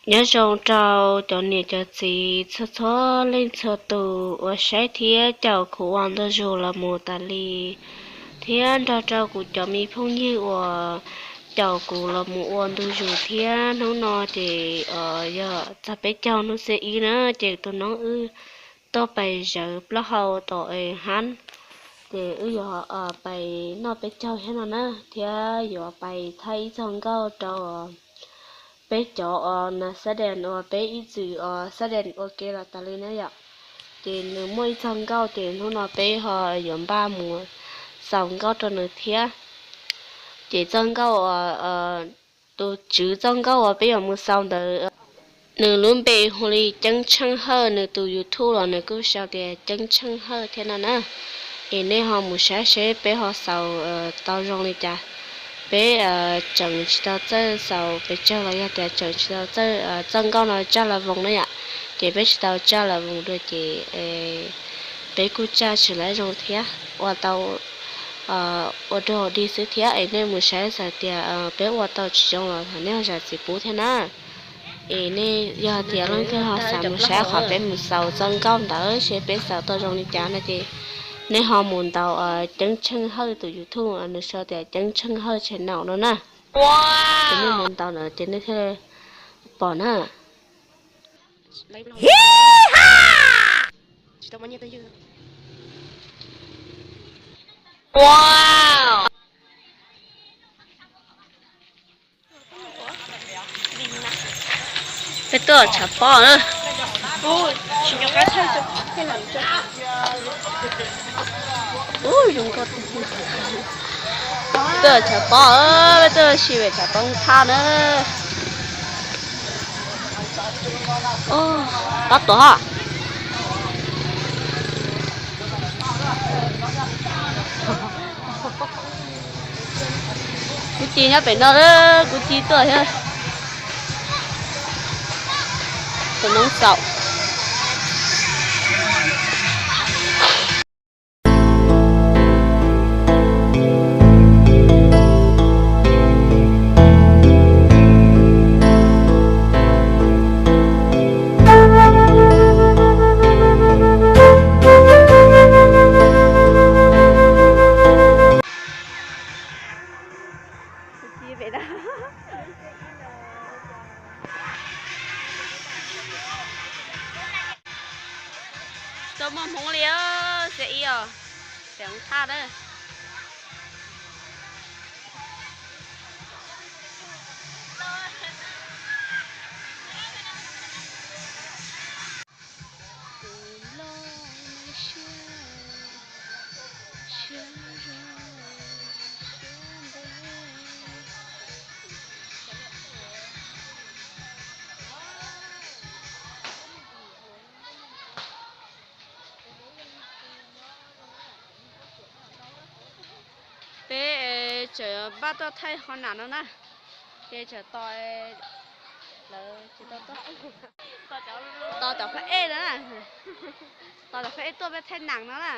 Nyob zoo rau cov niam cov txiv txhua txhua leej txhua tus uas saib thiab caum kuv ua ntu zus los mus tas li, thiab nrog rau kuv cov me phooj ywg uas caum kuv los mus ua ntu zus thiab. Hnub no ces yog txog peb caug hnub xiab ib na, ces tus noob wb tuaj pais zawv plaub hau tom hab, ces wb yuav pais noj peb caug thiab no na, thiab yuav pais thaij ib txog nkauj rau peb cov uas nas xab dees uas peb ib txwm uas xab dees ua ke los tas li na yom. Ces nws muaj ib txog nkauj ces hnub no peb ho yuav npaj mus xaus nkauj rau nws thiab. Ces txoj nkauj uas tus tswv txoj nkauj uas peb yuav mus xaus ntawd, nws lub npe hu li Ceeb Tsheej Hawj, nws tus YouTube los nws kuj sau tias Ceeb Tsheej Hawj thiab no na. Es nej ho mus saib seb peb ho xaus tau zoo li cas. Peb tseem tsis tau txawj xaus pes tsawg los yog tias tseem tsis tau txawj txoj nkauj no tsaj las voos na yom. Ces peb tsis tau tsaj las voos dua ces peb kuj tsaj tsis laib zoo thiab, ua tau ua dog dig xwb thiab. Es nej mus saib xav tias peb ua tau tsis zoo los thov nej zam txim pub thiab na. Es nej yog tias leej twg ho xav mus saib qhov peb mus xaus txoj nkauj ntawd seb peb xaus tau zoo li cas no ces nej ho mus ntaus Ceeb Tsheej Hawj tus YouTube, nws sau tias Ceeb Tsheej Hawj channel no na. Ces nej mus ntaus ntawd ces nej thiaj pom na. Peb tuaj tshav pob na. Tuaj tshav pob, peb tuaj si pem tshav pob thaj na. Pab tuaj. Kuv ci nyob pem no, kuv ci tuaj thiab. Tus noob xaum. Tsis tau muaj hmoov li os, xiab ib os, pem hmoov thaj na. Peb tseem npaj tuaj thaij qhov nam no na, ces tseem tos lawv tsis tau tuaj. Tos cov phab ej na, tos cov phab ej tuaj peb thaij nam no na.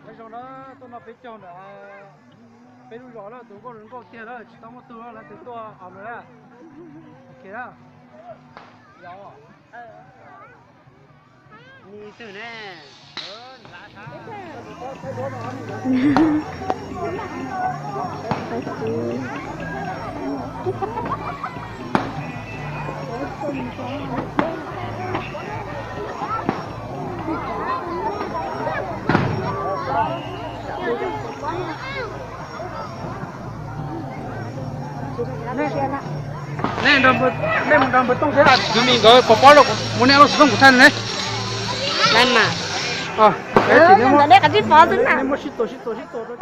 Nyob zoo na, tuaj noj peb caug ntawm peb lub zos lawm, tus nkauj nkauj tiag lawm, tsis tau muaj tug lawv twb tuaj os na. Ok na. Yog. Ni twg ne? Nej mus nrog npawg Tooj thiab Dub Mis nkawd pov pob los, muab nej lub xov tooj kuv thaij ne. Lawv mas. Ntawm nej qab tsib pov xwb na. Muab sib txuas sib txuas sib txuas rau.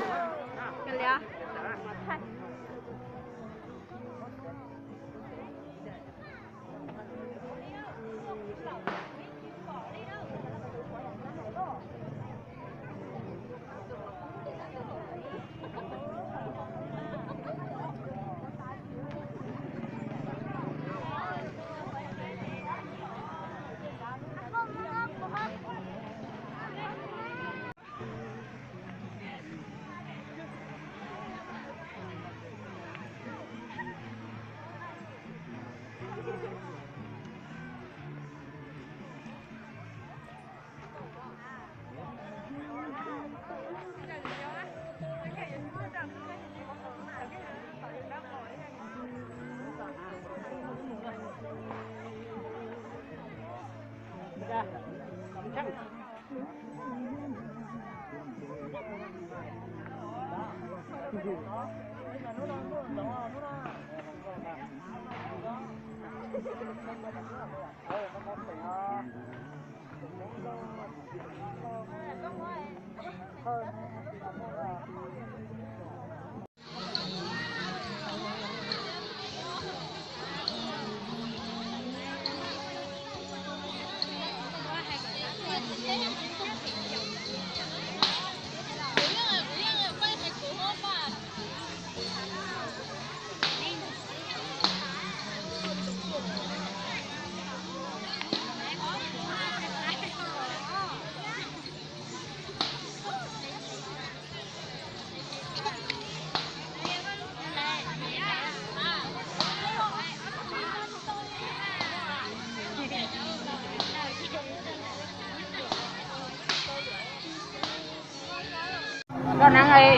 Koj neeb li,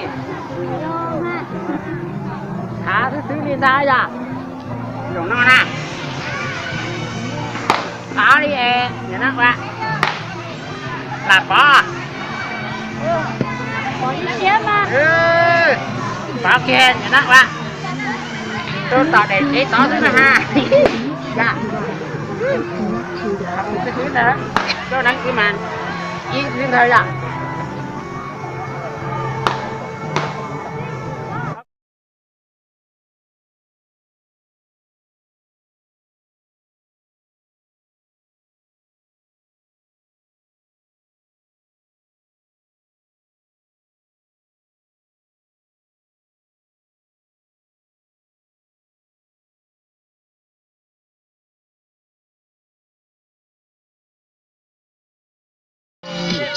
hav xwb xwb li ntag yom. Zoo no na, pov li es nyiam neeb ua, lam pov, pov kiag nyiam neeb ua, rau tom daim tsev tod xwb na ha. Yom, xwb xwb ntag, koj neeb xwb mas ib xwb ntag yom.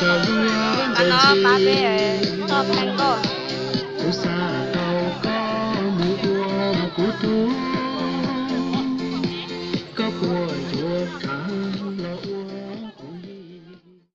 Qhov no pab peb toj pheej nkauj.